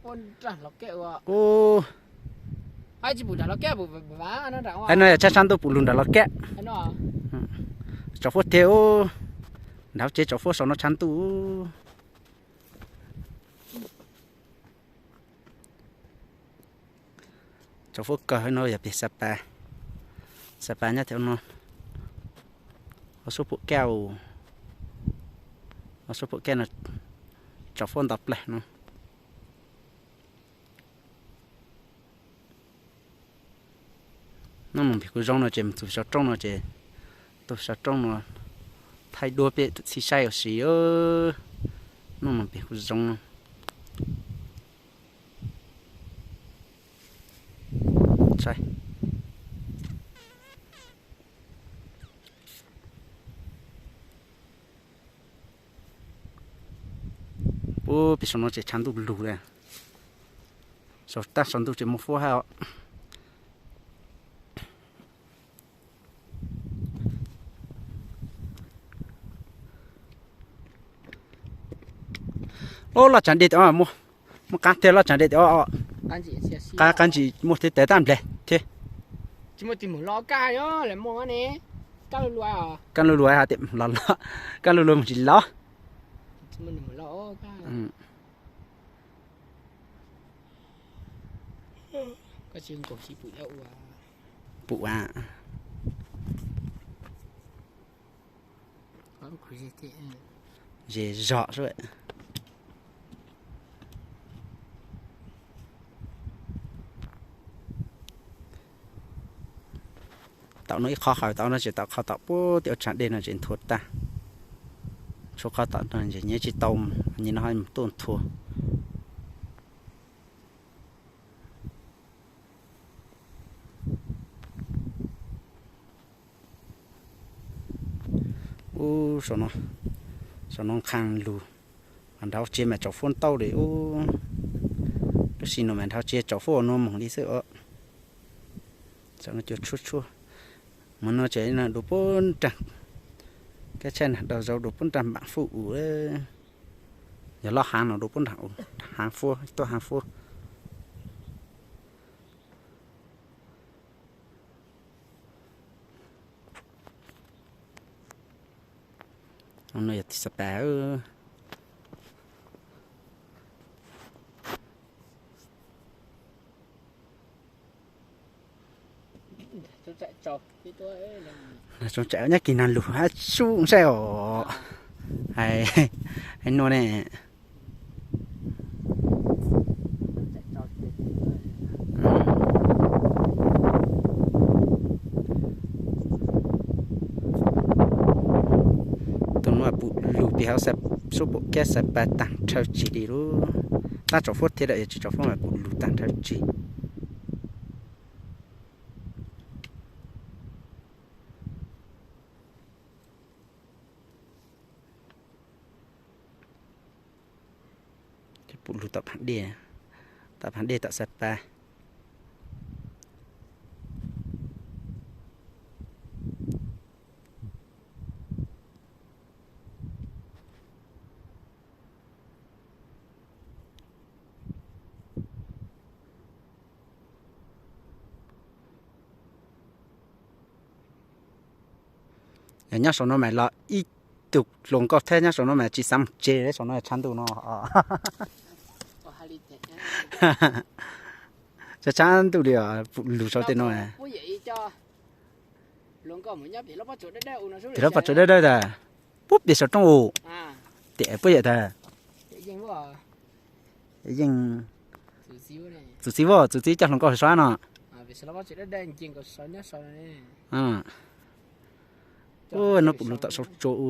Ub, no yog tshav tshav ntuj pum lug nram los kab. Tsaus fuab tiag ub, nrad tsev tsaus fuab saum no tshav ntuj. Tsaus fuab kawg no yog pem Xa Pas, Xa Pas nyob tim no. Ob suab pum kab, ob suab pum kab no tsaus fuab nto plaws no. Nub mus npias kuv zoo no ces mus txug saum roob no ces, txug saum roob no thaij duab peb txhij saib ua si. Nub mus npias kuv zoo no. Ub, pem saum no ces tshav ntuj lug li. Saum tag saum ntuj ces muaj fuab hab os. Loj loj tsav dej tim, muaj qab tiag loj tsav dej tim. Qab qab ntsis muaj thiab tes tab npleg thiab. Kab lug lug has tias los los, kab lug lug mus tsis los. Pum a. Ze zog xwb. Tom no ib qho hawm tom no ces tom qhov tom puag tim ua tshav dej no ces nthua tag. Tshuav qhov tom no ces nyiav tsis tau, nyiav no ho mus tuaj nthua. Ub, saum no nqhas lug, nrad tsev mas tsaus fuab ntau li ub. Lub sij no mas nrad tsev tsaus fuab ua no moog li xwb os. Saum no cua tshuab tshuab. Mus no ces du puag nraag, kab tshaj nag daug zauv du puag nraag npaam fuab u. Yog loj haav no du puag nraag u, haav fuab, tuaj haav fuab. No yog tim Xa Pas. Tsoom tsaim nyob kis nag lug hab sub saib os. Hais nua ne. Tus no pum lug pem hauv suab pum kab Xa Pas taag nrhawv tseg li lub. Tab tsaus fuab thiab lawm, yog tsis tsaus fuab mas pum lug taag nrhawv tseg. Pum lug tom Phav Dej, tom Phav Dej tom Xa Pas. Yog nyob saum no mas los ib tug hluas nkauj thiab nyob saum no mas tsis xav mus tsev, saum no tshav ntuj no. Tshav tshav ntuj li os, pum lug saum tej no. Pem lub pob tsuas dawb dawb tas, puag pem saum roob u. Tiam puag yam tas. Yeej txuv txiv, txuv txiv coj hluas nkauj sab no. Ub, no pum lug tom saum tsua u.